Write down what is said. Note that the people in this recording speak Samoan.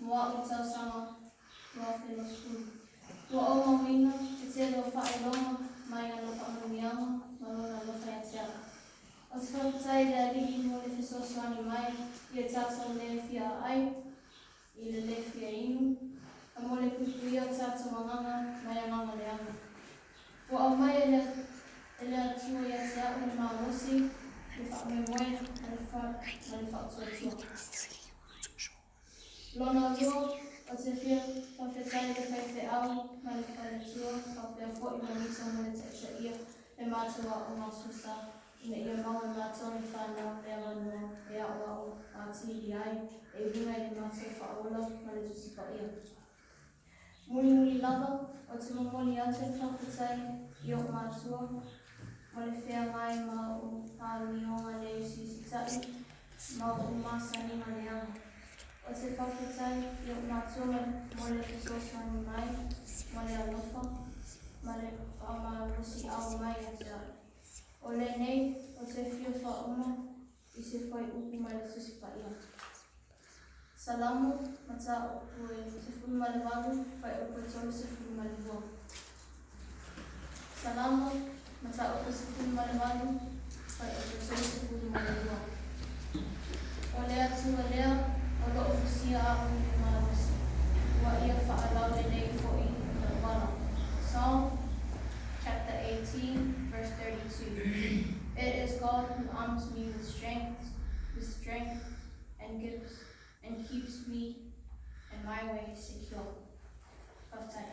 Mo a'u i le tausaga 2020. Ua ou mauina le tele o faailoga mai ana faamanuiaga ma Lona alofa ia te a'u. Ou te faafetai i le Alii mo le fesoasoani mai i le tatou lē fia aai, i le lē fia inu, ma mo le puipuia o tatou agaga mai agaga leaga. Ua aumai e le e le Atua ia te a'u le malosi, le faamoemoe ma le ma le faatuatua. Lona lua, ou te fia faafetai i le faifeau ma le faletua faapea foi ma Lisa mo le taitaia le matou aoga Susa ina ia maua e matou le fanau le avanoa e aoao atili ai e uiga i le matou faaola ma le Tusi Paia. Mulimuli lava, ou te momoli atu le faafetai i o'u matua mo le feagai ma o'u amioga le usiusita'i ma o'u masaniga leaga. Ou te faafetai i o'u matua mo le fesoasoani mai ma le alofa ma le faamalosi'au mai ia te a'u. O lenei, ou te fia faauma i se fuaiupu mai le Tusi Paia. Salamo, mataupu e 18, fuaiupu e 32. Salamo, mataupu e 18, fuaiupu e 32. O le Atua lea o lo'o fusia a'u i le malosi, ua ia faalaulelei fo'i i auala. Psalm chapter 18, verse 32. It is God who arms me with strength and gives and keeps me and my way secure. Faafetai.